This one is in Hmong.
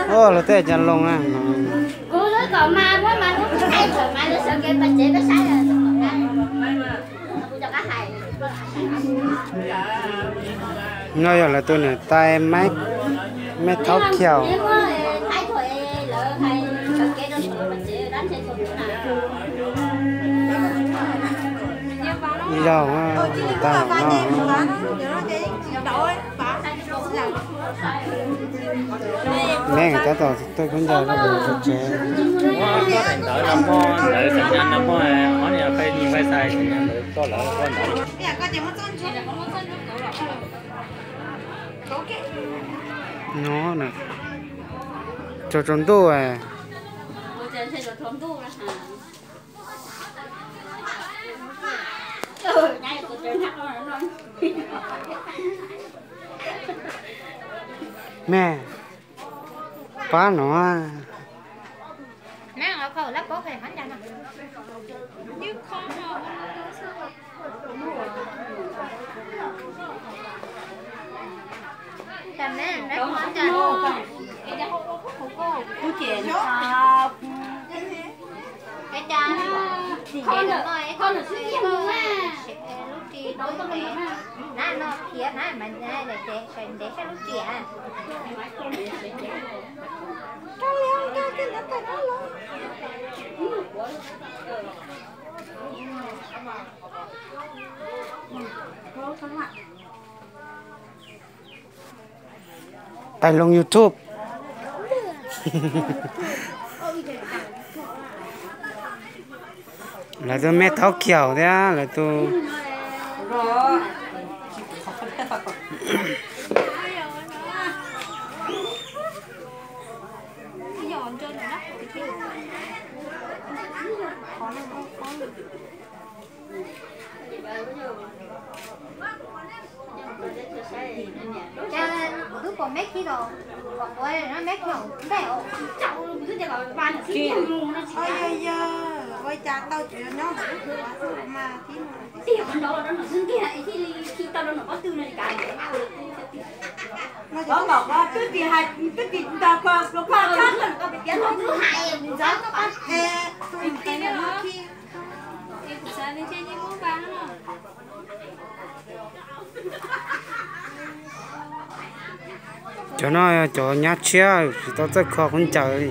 Ua, lawv tej cas loo na. No yog lawv tus niam tais Meb Thaub Khiaus. Ib zaug niam tais no. Meb tab tom tuaj khaub ncaws rau ntawm tsev. No, tsaus tsaus ntuj. Mej, pab no. Lub ris no khiav na, mas ntev sab lub ris. Tais loo YouTube. Lawv tus Mej Thaub Khiaus thiab lawv tus. Cas kuv twb pom Meb Khiaus, pom kuv Meb Khiaus ntej os. Yog, yog, ua cas tau tsis nyob ntawm lub hauv mas tib no. Cov no yog cov nyab tshiab tsis tau txawj kho khaub ncaws li.